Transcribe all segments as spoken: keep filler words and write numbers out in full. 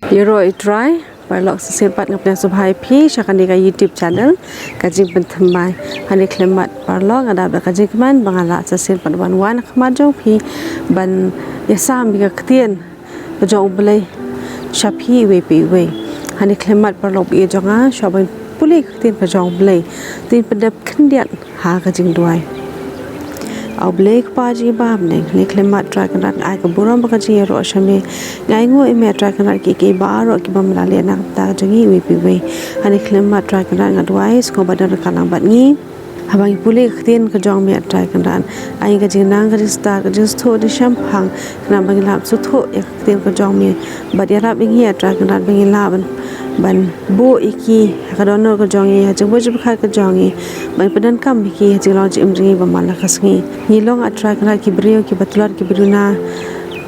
Ïaroh ïa U Trai. Paralok, sa shisien pat nga pdiang sngewbha ïa phi sha kane ka YouTube channel, Ka Jingpynthymmai. Hangne khlem mat paralok, nga dap da ka jingkmen ba nga lah sa shisien pat wan wan ha khmat jong phi ban ïasam ïa ka ktien ka jong U Blei sha phi iwei pa iwei. Hangne khlem mat paralok ba ïeit jong nga, shuwa ban pule ïa ka ktien ka jong U Blei, to ngin pyndep khyndiat ha ka jingduwai. A U Blei Kpa jong ngi ba ha bneng, hangne khlem mat Trai Kynrad, nga ai ka burom bad ka jingïaroh sha me. Nga ainguh ïa me Trai Kynrad, kiei kiei baroh kiba me la leh na ka bynta ka jong ngi iwei pa iwei. Hangne khlem mat Trai Kynrad, nga duwai sngewbha don ryngkat lang bad ngi haba ngi pule ïa ka ktien ka jong me Trai Kynrad. Ai ka jingnang, ka jingstad, ka jingsngewthuh, ka jingshemphang, khnang ba ngin lah ban sngewthuh ïa ka ktien ka jong me. Bad ïarap ïa ngi Trai Kynrad ba ngin lah ban, ban buh ïa ki ha ka dohnud ka jong ngi, ha ka jingbuh jingpyrkhat ka jong ngi, ban pyndonkam ïa ki ha ka jinglong jingim jong ngi ba man la ka sngi. Ngi long Trai Kynrad ki briew kiba tlot kiba duna.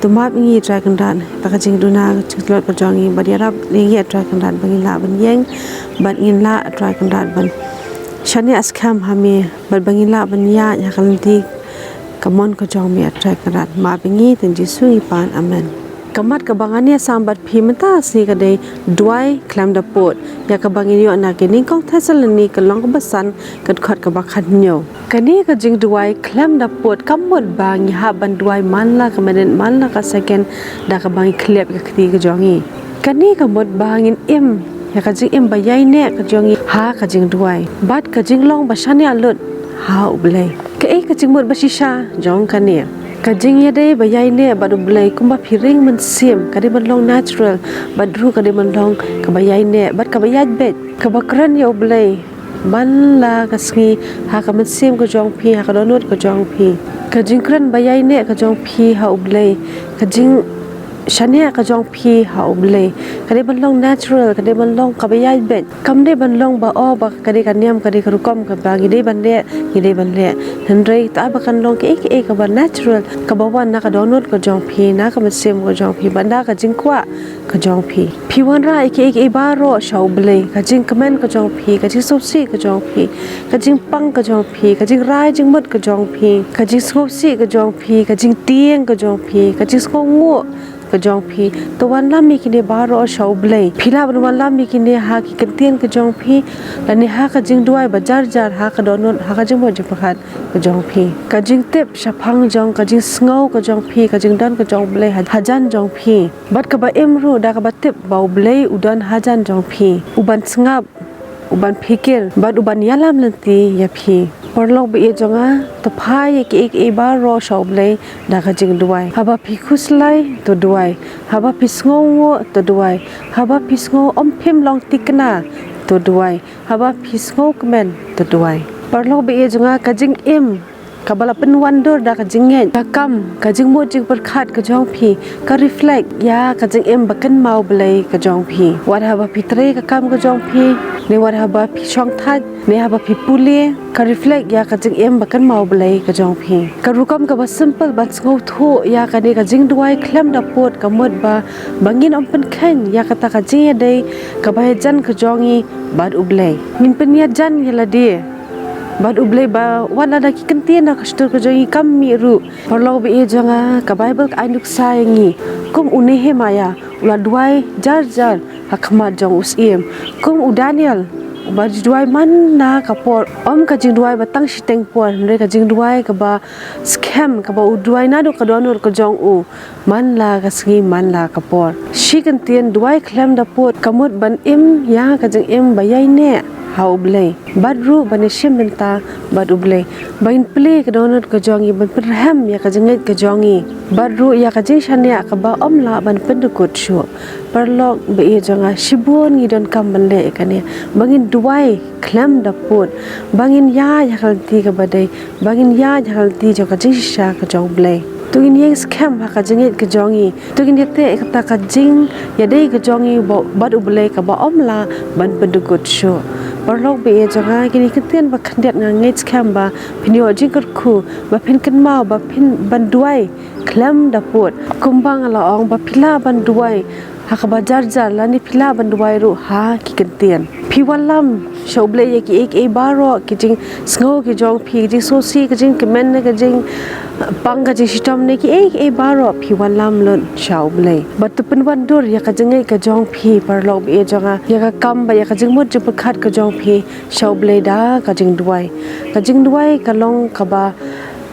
To map ïa ngi Trai Kynrad da ka jingduna, ka jingtlot ka jong ngi, bad ïarap ïa ngi Trai Kynrad ba ngin lah ban ïeng, bad ngin lah Trai Kynrad ban shaniah skhem ha me, bad ba ngin lah ban ïaid ha ka lynti ka mon ka jong me Trai Kynrad. Map ïa ngi, ha kyrteng Jisu ngi pan. Amen. Ka mat kaba ngan ïasam bad phi mynta ka sngi ka dei duwai khlem da pud, ïa kaba ngin ïoh na ki nyngkong Thessaloni ka lynnong kaba san, ka dkhot kaba khathynñiew. Kane ka jingduwai khlem da pud kam mut ba ngi hap ban duwai man la ka minit man la ka second da kaba ngi khyllep ïa ka kti ka jong ngi. Kane ka mut ba ngin im ïa ka jingim ba ïaineh ka jong ngi ha ka jingduwai bad ka jinglong ba shaniah lut ha U Blei. Kaei ka jingmut ba shisha jong kane? Ka jingïadei ba ïaineh bad U Blei kumba phi ring mynsiem ka dei ban long natural, bad ruh ka dei ban long kaba ïaineh bad kaba ïaid beit, kaba kren ïa U Blei man la ka sngi ha ka mynsiem ka jong phi, ha ka dohnud ka jong phi. Ka jingkren ba ïaineh ka jong phi ha U Blei, ka jingshaniah ka jong phi ha U Blei, ka dei ban long natural, ka dei ban long kaba ïaid beit. Kam dei ban long ba, oh, ba ka dei ka niam, ka dei ka rukom kaba ngi dei ban leh, ngi dei ban leh. Hynrei ta ba kan long kaei kaei kaba natural, kaba wan na ka dohnud ka jong phi, na ka mynsiem ka jong phi, bad na ka jingkwah ka jong phi. Phi wanrah ïa kiei kiei baroh sha U Blei, ka jingkmen ka jong phi, ka jingsngewsih ka jong phi, ka jingpang ka jong phi, ka jingrai jingmut ka jong phi, ka jingsngewsih ka jong phi, ka jingtieng ka jong phi, ka jingsngewnguh ka jong phi. To wanlam ïa kine baroh sha U Blei. Phi lah ban wanlam ïa kine ha ki ktien ka jong phi, lane ha ka jingduwai ba jar jar, ha ka dohnud, ha ka jingmut jingpyrkhat ka jong phi. Ka jingtip shaphang jong, ka jingsngew ka jong phi, ka jingdon ka jong U Blei ha, hajan jong phi. Bad kaba im ruh da kaba tip ba U Blei u don hajan jong phi, u ban sngap, u ban phikir, bad u ban ïalam lynti ïa phi. Paralok ba ïeit jong nga, to phai ïa kiei kiei baroh sha U Blei da ka jingduwai. Haba phi khuslai, to duwai. Haba phi sngewnguh, to duwai. Haba phi sngew ym phim long thikna, to duwai. Haba phi sngewkmen, to duwai. Paralok ba ïeit jong nga, ka jingim kaba la pynwandur da ka jingngeit, ka kam, ka jingmut jingpyrkhat ka jong phi, ka reflect ïa ka jingim ba kynmaw Blei ka jong phi. Wat haba phi trei ka kam ka jong phi, ne wat haba phi shongthait, ne haba phi pule, ka reflect ïa ka jingim ba kynmaw Blei ka jong phi. Ka rukom kaba simple ban sngewthuh ïa kane ka jingduwai khlem da pud ka mut ba, ba ngin ym pynkheiñ ïa kata ka jingïadei kaba hajan ka jong ngi bad U Blei. Ngin pynïajan ïa lade bad U Blei ba wat la da ki kyntien na ka shyntur ka jong ngi kam mih ruh. Paralok ba ïeit jong nga, ka Baibl ka ai nuksa ïa ngi kum u Nehemaïah u la duwai jar jar ha khmat jong u syiem, kum u Daniel uba ju duwai man la ka por, ym ka jingduwai ba tang shiteng por, hynrei ka jingduwai kaba skhem, kaba u duwai naduh ka dohnud ka jong u man la ka sngi man la ka por. Shi kyntien duwai khlem da pud ka mut ban im ïa ka jingim ba ïaineh ha U Blei, bad ruh ban ïashim bynta bad U Blei, ba ngin plie ka dohnud ka jong ngi, ban pynrhem ïa ka jingngeit ka jong ngi, bad ruh ïa ka jingshaniah kaba ym lah ban pyndukut shuh. Paralok ba ïeit jong nga, shibun ngi donkam ban leh ïa kane, ba ngin duwai khlem da pud, ba ngin ïaid ha ka lynti kaba dei, ba ngin ïaid ha ka lynti jong ka jingshisha ka jong U Blei. To ngin ïeng skhem ha ka jingngeit ka jong ngi, to ngin ïateh ïa kata ka jingïadei ka jong ngi ba, bad U Blei kaba ym lah ban pyndukut shuh. Paralok ba ïeit jong nga, kine ki kyntien ba khyndiat nga ngeit skhem ba phin ïoh jingkyrkhu, ba phin kynmaw, ba phin ban duwai khlem da pud. Kumba nga la ong ba phi lah ban duwai ha kaba jar jar lane phi lah ban duwai ruh ha ki kyntien. Phi wallam sha U Blei ïa kiei kiei baroh, ki jingsngew ki jong phi, ki jingsngewsih, ki jingkmen ne ki jingpang, ki jingshitom ne kiei kiei baroh, phi wallam lut sha U Blei. Bad to pynwandur ïa ka jingngeit ka jong phi, paralok baieit jong nga, ïa ka kam bad ïa ka jingmut jingpyrkhat ka jong phi sha U Blei da ka jingduwai. Ka jingduwai ka long kaba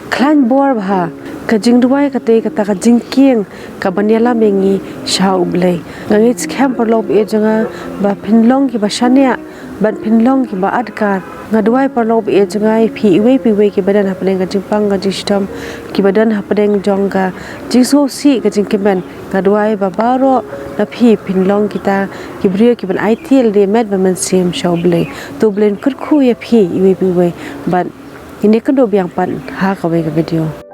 khlaiñ bor bha. Ka jingduwai kata kata ka jingkieng kaban ïalam ïa ngi sha U Blei. Nga ngeit skhem, paralok baieit jong nga, ba phin long kiba shaniah bad phin long kiba adkar. Nga duwai, paralok baieit jong nga, ïa phi iwei pa iwei kiba don hapdeng ka jingpang ka jingshitom, kiba don hapdeng jong ka jingsngewsih ka jingkmen. Nga duwai ba baroh na phi phin long kita ki briew kiban aiti lade met bad mynsiem sha U Blei. To U Blei un kyrkhu ïa phi iwei pa iwei. Bad ngin ïakynduh biang pat ha kawei ka video.